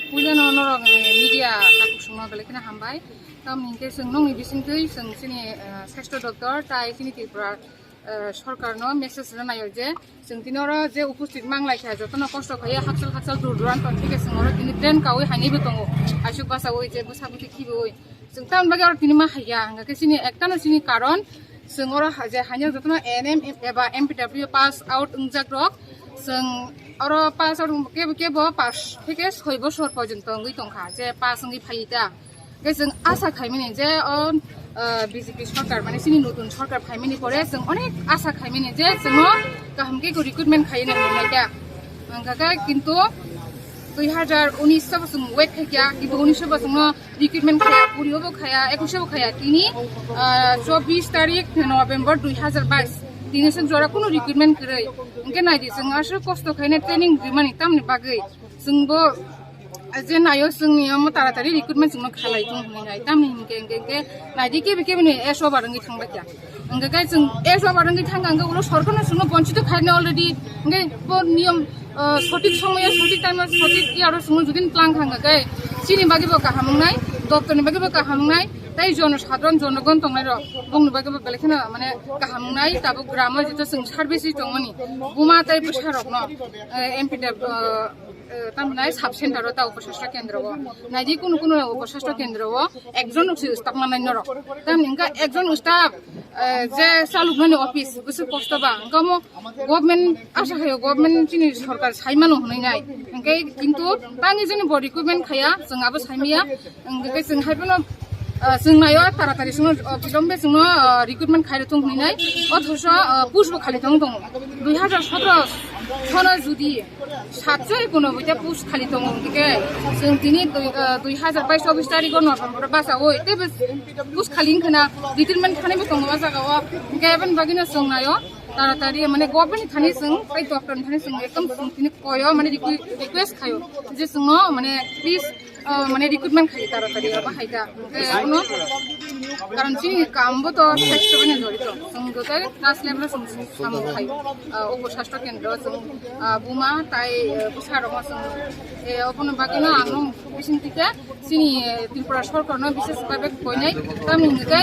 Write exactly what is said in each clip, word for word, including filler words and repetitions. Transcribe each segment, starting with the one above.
Puila no norok, eh, media takhuk songno belai kheno hambai. Tamni hingkhe chwng nokni bisingtwi chwng chini, eh, sasthyo doptor tai chini Tripura, eh, sorkarno message rwnaio je chwng tini oro je uposthit manglaikha, jotono kosto khaiwi hakchal hakchal dur duran tong thike chwng oro tini train kaui hainaibo tongo. Aisuk bachaui je bwsa bwtwi khibiui. Chwng tamni bagwi oro tini ma haiya, hwnkhe chini ektano chini karon, chwng oro ha-, je haino jotono A N M eba M P W pass out wngjak rok, chwng oro pass out kebo kebo pass theke soi bosor porjonto wngwi tongkha, je pass wngwi phai ta. Hwnkhe chwng asa khaimani je o, ah, B J P sorkar, mane chini notun sorkar phaimani pore chwng onek asa khaimani je chwngno kaham khe recruitment khaiwi nang nai kha. Hwnkha khe kintu dui hazar unis bo chwng wait khaikha, kintu unis bo chwngno recruitment khaya, kuri bo khaya, ekush bo khaya, tini, ah, chobbish tarik November dui hazar bais. Tini se jora kuno recruitment kwrwi. Hwnkhe naidi chwng aswk kosto khaina training rimani tamni bagwi. Chwngbo je naio chwngni omo taratari recruitment chwngno khalai tong hwnwi nai. Tamni hinkhe, hinkhe, hinkhe naidi kebe kebe ni S O bar wngwi thangbai kha. Hwnkhe khe chwng S O bar wngwi thangkha, hwnkhe ulo sorkarno chwngno bonchito khaina already. Hwnkhe bo niyom, ah, sothik somoyo, sothik time o, sothik iyaro chwngno jodi tlang thangkha khe, chini bagwi bo kaham wngnai, doptor ni bagwi bo kaham wngnai, tei jono sadharon jonogon tongnai rok bongni bagwi bo belai kheno mane kaham wngnai. Tabuk gramo jeto chwng service ri tongmani buma tei bwsa rokno, eh, M P W, eh, eh, tamni sub center o ta upasastha kendro o. Naidi kunu kunu upasastha kendro o ekjon rok se staff manai norok. Tamni hwnkha ekjon staff, eh, je chalukmani office bwswk kosto ba. Hwnkha omo government asa khaio, government chini sorkar saimano hwnwi nai. Hwnkhe kintu tangwi jani bo recruitment khaya, chwng abo saimaya. Hwnkhe chwng hai phano, ah, chwng naio taratari chwngno, ah, bilombe chwngno, ah, recruitment khairwi thung hwnwi nai. Othoso, ah, post bo khali tong tongo. Dui hazar sotro sono jodi satso ekonoboi ta post khali tongo hwnkhe chwng tini dui, ah, dui hazar bais chobbish tarikh o November o bachaui teibo post khali wngkhana retirement khanaibo tongo o jaga o. Hwnkhe aboni bagwino chwng naio taratari mane government ni thani chwng tei doctor ni thani chwng ekdom chwng tini koyo mane requi-, request khaio je chwngno mane please, ah, mane recruitment khai taratari abo hai da. Hwnkhe abono karon chini kambo to sasthyo bai no jorito. Chwng joto class level o chwng samung khai, ah, upo sasthyo kendro chwng, ah, buma tai, eh, bwsa rokno chwng, eh, obono bagwino ang no bising thike chini, eh, Tripura sorkarno bises bhabe koinai. Tamni hwnkhe,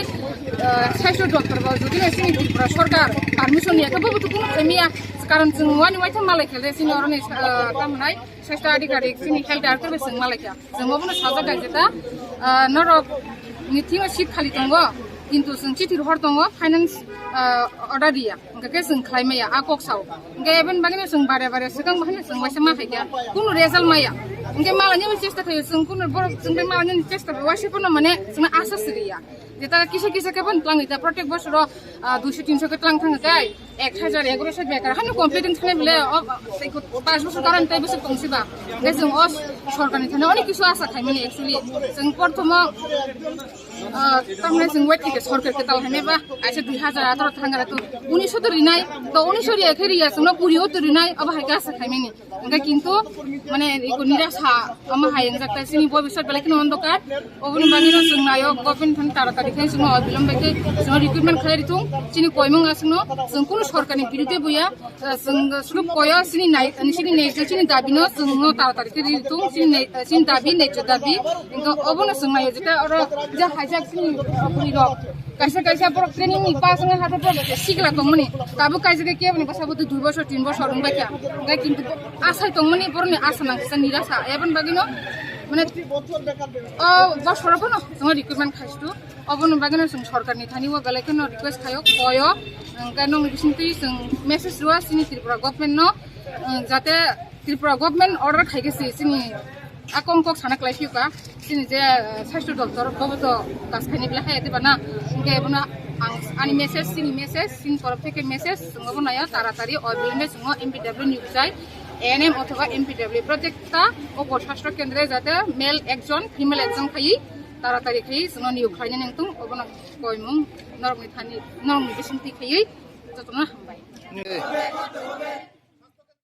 eh, sasthyo doptor bo jodi no chini Tripura sorkar permission ya khe bo to kuno khaimiya. Karon chwng wani waitha malai khele chini oroni, eh, tamnai sasthyo adhikarik chini health director bai chwng malai kha. Chwng obono sajak kha jeta, ah, norok ni thing o seat khali tongo, kintu chwng chithi rohor tongo, finance, ah, order riya, hwnkhe khe chwng khlai maya, a kok sao. Hwnkhe eboni bagwino chwng bare bare swkang bahai no chwng waisa ma khaikha, kunu result maya. Hwnkhe malainani chesta khaio chwng, kunu borok chwng bai malainani chesta bai waisa phano mane chwngno asa siriya. Jeta kisa kisa khe phano tlangwi ta, protek bosoro, ah, duiso tinso khe tlang thang khe, ek hajar, egaroso bekar hano complete wng thangwi bole, o, tei ko-, panch bosor karon tei bosor tongsi ba. Hwnkhe chwng o sorkar ni thani onek kisu asa khaimani actually. Chwng porthomo, ah, tamni chwng wait khe sorkar kwtal hainai ba, kaisa dui hazar atharo thangkha to, unisho to rinai, to unisho riya khe riya, chwngno kuri o to rinai, abo hai khe asa khaimani. Hwnkhe kintu, mane, iko nirasa, omo hai wngjak ta chini bobisot belai kheno ondokar. Oboni bagwi no chwng naio, government thani taratari khe chwngno obilombe khe chwngno recruitment khlai rithung. Chini koimung aswkno chwng kunu sorkarni birudhe buya, eh, chwng swrwk koyo chini nai-, chini naijak, chini dabino chwngno taratari khe rithung, chini nai-, chini dabi, naijak dabi. Hwnkhe obono chwng naio, jeta oro je haijak chini, eh, bwrwi rok. Kaisa kaisa borok training ni pass wngwi hathai borok se sikla tongmani. Tabuk kaisa khe keboni bwsa bo dui bosor, tin bosor wngbai kha. Hwnkhe kintu asai tongmani borokni asa nang kisa nirasa. Eboni bagwino, mane, o bosoro phano chwngno recruitment khaistu. Oboni bagwino chwng sorkarni thani o belai kheno request khaio, koyo. Hwnkhe nokni bisingtwi chwng message rwya chini Tripura government no, jate Tripura government order khaikhe se chini a kong kok sana klai phiuka. Chini je, eh, sasthyo doptor bobo to kaskhaini belai hai diba na. Hwnkhe bono ang ani message, chini message, chini torof theke message, chwng obo naio taratari obilombe chwngno M P W niyok chai, A N M othoba M P W project ta, upo sasthyo kendro jate male ekjon, female ekjon khaiwi, taratari khaiwi chwngno niyok khlainani wngthung, obono koimung norokni thani, norokni bisingtwi khaiwi, jotono hambai.